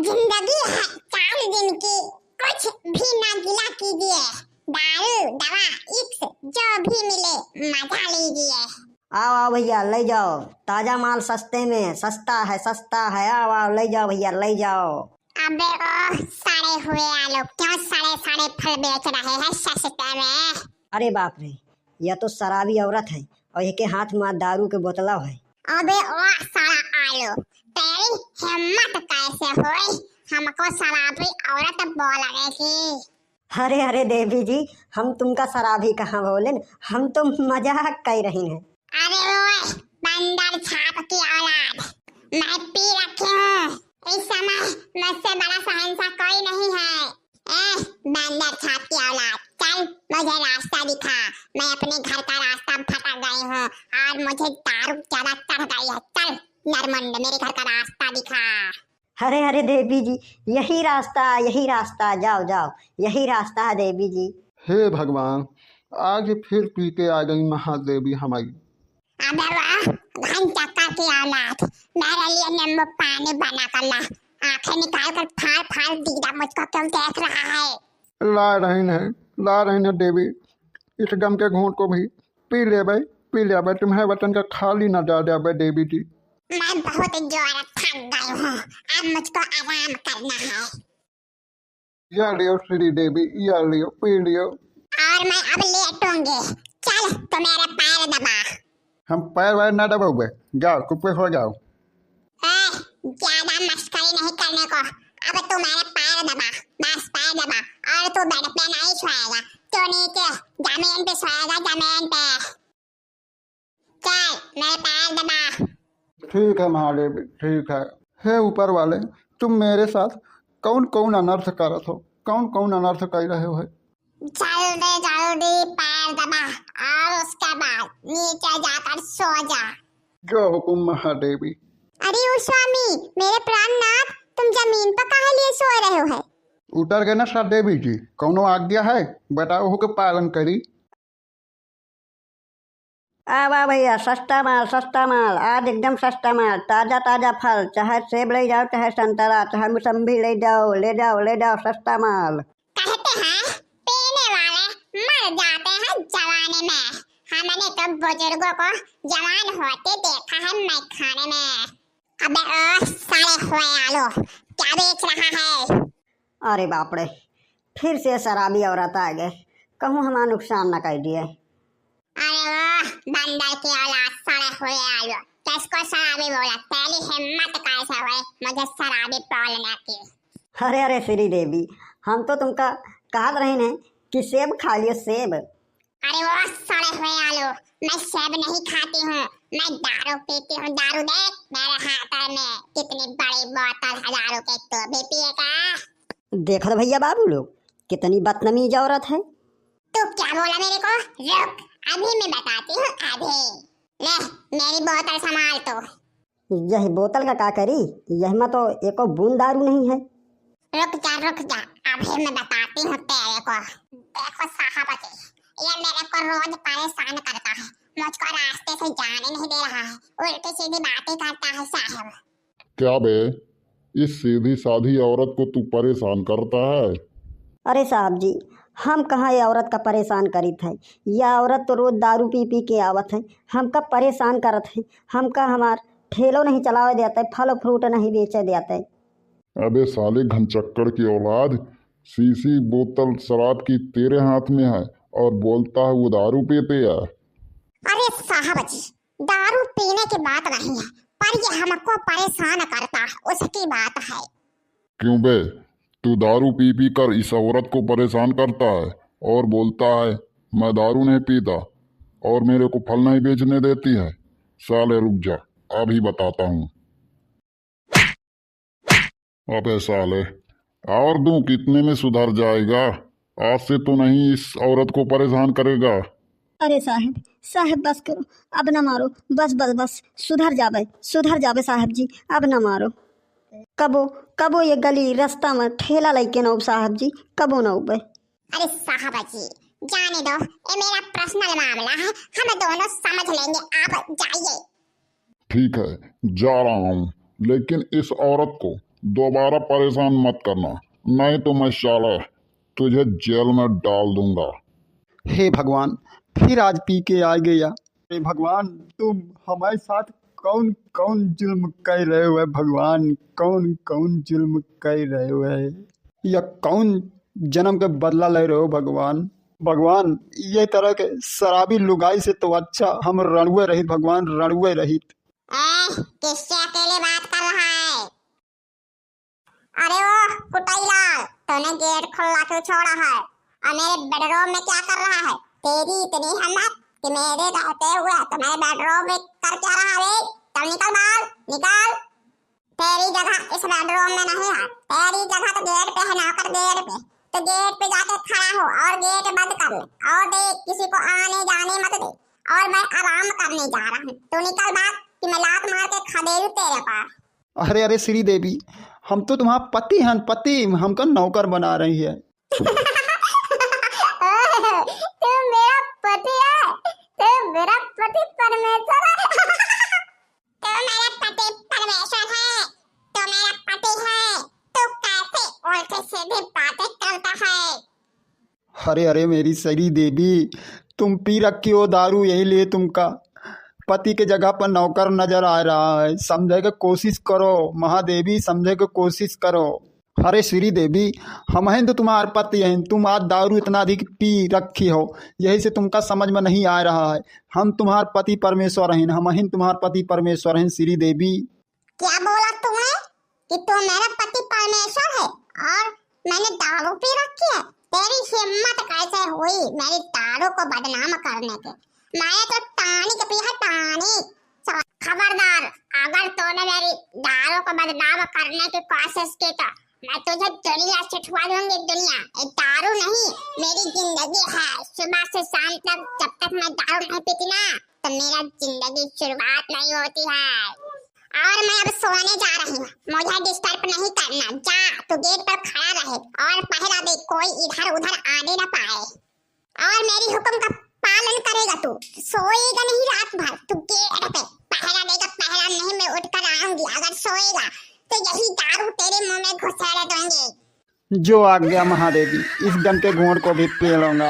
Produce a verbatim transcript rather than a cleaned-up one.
जिंदगी है चार दिन की, कुछ भी ना गिला कीजिए। दारू, दवा, इश्क, जो भी मिले, मजा लीजिए। आओ, आओ भैया, ले जाओ। ताजा माल सस्ते में, सस्ता है, सस्ता है। आओ, आओ, ले जाओ भैया, ले जाओ। अबे ओ सड़े हुए आलू, क्यों सड़े सड़े फल बेच रहे हैं सस्ते में? अरे बाप रे, यह तो शराबी औरत है और एके हाथ में दारू के बोतला है। अबे ओ सड़ा आलू, तेरी हिम्मत कैसे हुई हमको शराबी औरत बोलने की? अरे, अरे देवी जी, हम तुमका शराबी कहाँ बोलेन, हम तो मजाक कर रही हैं। अरे ओए, बंदर छाप की औलाद, मैं पी रखी हूँ। इस समय मुझसे बड़ा शहंशाह कोई नहीं है। ए, बंदर छाप की औलाद, चल, मुझे रास्ता दिखा। मैं अपने घर का रास्ता भटक गई हूँ और मुझे दारू ज्यादा चढ़ गई है। चल, नरमुंड, मेरे घर का रास्ता दिखा। अरे, अरे देवी जी, यही रास्ता, यही रास्ता, जाओ, जाओ, यही रास्ता है देवी जी। हे भगवान, आज फिर पी के आ गई महादेवी हमारी। अबे वाह, घन चक्कर की औलाद, मेरे लिए नींबू पानी बना कर ला। आंखें निकाल कर फाड़ फाड़ दीदा, मुझको क्यों देख रहा है? ला रही है, ला रही है देवी, इस गम के घूंट को भी पी लेबे, पी लेबे, तुम्हें वतन का खाली न जा देबे देवी जी। मैं बहुत जोर थक गई हूँ, अब मुझको आराम करना है। या लियो श्री देवी, या लियो, पी लियो। और मैं अब लेटूंगी। चल, तू मेरे पैर दबा। हम पैर वैर ना दबाओगे, जाओ चुप्पे हो जाओ। ए, ज्यादा मस्करी नहीं करने को। अब तू मेरे पैर दबा, बस पैर दबा, और तू बेड पे नहीं सोएगा। तू नीचे जमीन पे सोएगा, जमीन पे। चल, मेरे पैर दबा। ठीक है महादेवी, ठीक है। हे ऊपर वाले, तुम मेरे साथ कौन कौन अनर्थ करत हो, कौन कौन अनर्थ कर रहे हो? जल्दी जल्दी पैर दबा और उसके बाद नीचे जाकर सो जा। जो हुकुम महादेवी। अरे ओ स्वामी, मेरे प्राणनाथ, तुम जमीन पर काहे लिए सो रहे हो है? उतर गए ना सा देवी जी, कौनो आज्ञा है? बताओ, हो के पालन करी। आ वाह भैया, सस्ता माल, सस्ता माल, आज एकदम सस्ता माल, ताजा ताजा फल, चाहे सेब ले जाओ, चाहे संतरा, चाहे मौसम्बी ले जाओ, ले जाओ, ले जाओ, सस्ता माल। कहते हैं, पीने वाले मर जाते हैं जवानी में। हमने तो बुजुर्गों को जवान होते देखा है मैखाने में। अबे ओ साले हुए आलू, क्या बेच रहा है? अरे बाप रे, फिर से शराबी औरत आ गए, कहूँ हमारा नुकसान न कर दिए। अरे वो बंदर की औलाद, सड़े हुए आलू, किसको शराबी बोला? तेरी हिम्मत कैसे हुई मुझे शराबी बोलने की? अरे, अरे श्री देवी, हम तो तुमका कहत रहे हैं कि सेब खा लियो, सेब। अरे वो सड़े हुए आलू, मैं सेब नहीं खाती हूँ, मैं दारू पीती हूँ, दारू। देख मेरे हाथ में कितनी बड़ी बोतल है दारू की, तू भी पिएगा? देखो तो भैया बाबू लोग, कितनी बदतमीज औरत है। तू क्या बोला मेरे को? रुक, अभी मैं बताती हूँ, अभी। ले, मेरी बोतल संभाल तू। यह बोतल का का करी? यह में तो एको बूंद दारू नहीं है। रुक जा, रुक जा, अभी मैं बताती हूँ तेरे को। देखो साहब जी, ये मेरे को रोज परेशान करता है, मुझको रास्ते से जाने नहीं दे रहा है, उल्टी सीधी बातें करता है साहब। क्या बे, इस सीधी साधी औरत को तू परेशान करता है? अरे साहब जी, हम कहाँ ये औरत का परेशान करीत है? यह औरत तो रोज दारू पी पी के आवत है, हमका परेशान करत है, हमका हमार ठेलो नहीं चलावे देते, फल फ्रूट नहीं बेचे देते। अबे साले घनचक्कड़ की औलाद, शीशी बोतल शराब की तेरे हाथ में है और बोलता है वो दारू पीते हैं। अरे साहब जी, दारू पीने की बात नहीं है, पर ये हमको परेशान करता है, उसकी बात है। क्यों बे, तू दारू पी पी कर इस औरत को परेशान करता है और बोलता है, "मैं दारू नहीं पीता और मेरे को फल नहीं बेचने देती है।" साले रुक जा, अभी बताता हूँ। अबे साले, और दूं कितने में सुधर जाएगा? आज से तो नहीं इस औरत को परेशान करेगा। अरे साहब, साहब बस करो, अब ना मारो, बस, बस, बस, सुधर जाबे, सुधर जाबे साहब जी, अब ना मारो। कबो, कबो ये गली रास्ता में ठेला लइके ना उब साहब जी, कबो ना उबे। अरे साहब जी, जाने दो, ये मेरा पर्सनल मामला है, हम दोनों समझ लेंगे, आप जाइए। ठीक है, जा रहा हूँ, लेकिन इस औरत को दोबारा परेशान मत करना, नहीं तो मैं साला तुझे जेल में डाल दूंगा। हे भगवान, फिर आज पी के आ गया। हे भगवान, तुम हमारे साथ कौन कौन जुल्म कर रहे हो भगवान, कौन कौन जुल्म कर रहे हो? या कौन जन्म के बदला ले रहे हो भगवान? भगवान, ये तरह के शराबी लुगाई से तो अच्छा हम रणुए रहित भगवान, रणुए रहित। ए, किससे अकेले बात कर रहा है? अरे ओ कुटाई लाल, तूने गेट खुला क्यों छोड़ा है? और मेरे बेडरूम में क्या कर रहा है? तेरी इतनी हिम्मत कि मेरे रहते हुए तुम्हारे बेडरूम में कर क्या रहा है? चल निकल बाहर, निकल। तेरी जगह इस बेडरूम में नहीं है, तेरी जगह तो गेट पे है, नौकर गेट पे। तो गेट पे जाके खड़ा हो और गेट बंद कर ले, और देख किसी को आने जाने मत दे, और मैं आराम करने जा रहा हूँ। तू निकल बाहर कि मैं लात मार के खदेड़ू तेरे को। अरे, अरे श्री देवी, हम तो तुम्हारा पति हैं, पति, हमका नौकर बना रही है। तू मेरा पति है, तू मेरा पति परमेश्वर है। तू मेरा पति परमेश्वर है, तू मेरा पति है, तू कैसे उल्टी सीधी बातें करता है? अरे, अरे मेरी श्री देवी, तुम पी रखी हो दारू, यही लिए तुमका पति के जगह पर नौकर नजर आ रहा है। समझे के कोशिश करो महादेवी, समझे के कोशिश करो। अरे श्री देवी, हमहिन तो तुम्हार पति हैं, तुम आज दारू इतना अधिक पी रखी हो, यही से तुमका समझ में नहीं आ रहा है। हम तुम्हार पति परमेश्वर हैं, हमहिन तुम्हार पति परमेश्वर हैं श्री देवी। क्या बोला तूने कि तू मेरा पति परमेश्वर है और मैंने दारू पी रखी है? तेरी हिम्मत कैसे हुई मेरी दारू को बदनाम करने की? मैंने तो टॉनिक पी है, टॉनिक। खबरदार, अगर तूने मेरी दारू को बदनाम करने की कोशिश की तो मैं तुझे दुनिया से छुआ दूंगी, दुनिया। ये दारू नहीं, मेरी जिंदगी है। सुबह से शाम तक जब तक मैं दारू नहीं पीती ना, तो मेरा जिंदगी शुरुआत नहीं होती है। और मैं अब सोने जा रही हूँ, मुझे डिस्टर्ब नहीं करना। जा, तू गेट पर खड़ा रहे और पहरा दे, कोई इधर उधर आने ना पाए। और मेरी हुक्म का पालन करेगा तू, सोएगा नहीं रात भर, तू गेट पे पहरा देगा। पहरा नहीं, मैं उठ कर आऊंगी, अगर सोएगा तो यही दारू तेरे मुंह में घुसेड़ दूंगी। जो आज्ञा महादेवी, इस गम के घूंट को भी पी लूंगा।